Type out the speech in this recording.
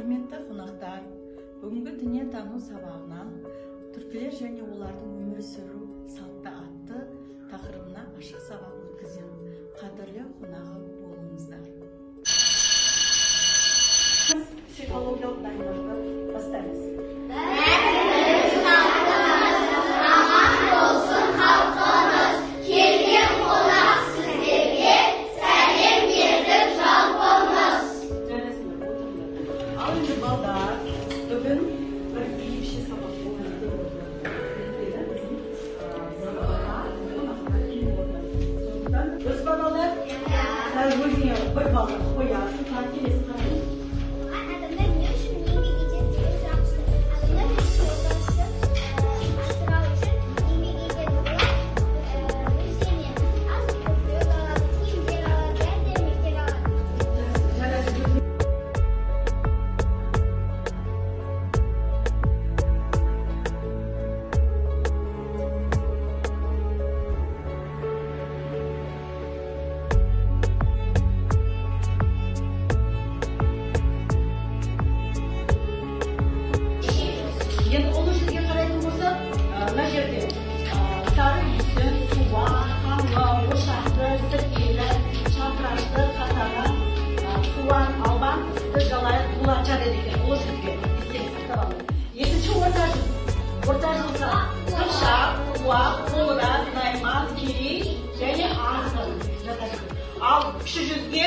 Құрметті қонақтар, бүгінгі дүниетану сабағынан түркілер және олардың өмір сүру салты атты тақырыбына ашық сабақ өткіземін. Қадірлі қонағы болыңыздар. Психологиялық дайындықты бастаймыз. Бәріміз халқымыз, аман болсын халқымыз, келген қонақ сіздерге сәлем бердік жалпымыз. Жарайсыңдар, отырыңдар. Ал енді, балдар, бүгін бір ерекше сабақ болады деп өйткені біздің сабаққа қонақтар келіп отыр. Сондықтан өз балалар өзіңе бір балды қоясың, тағы келесі қараймыз. Адамдар не үшін еңбек етеді деген сұрақ түсті. Адамдар өз отбасын асырау үшін еңбек етеді. Олар өздеріне азық-түлік алады, киімдер алады, дәрі-дәрмектер алады. Жарайсың. Енді Ұлы жүзге қарайтын болсақ, мына жерде Сары Үйсін, Суан, Қаңлы, Ошақты, Сіркелі, Шапырашты, Қатаған, Суан, Албан, Істі, Жалайыр, Дулатша деді екен Ұлы жүзге. Есте сақтап алыңыз. Екінші Орта жүз. Орта жүзге Қыпшақ, Уақ, Қоңырат, Найман, Керей және Арғын жатады. Ал Кіші жүзге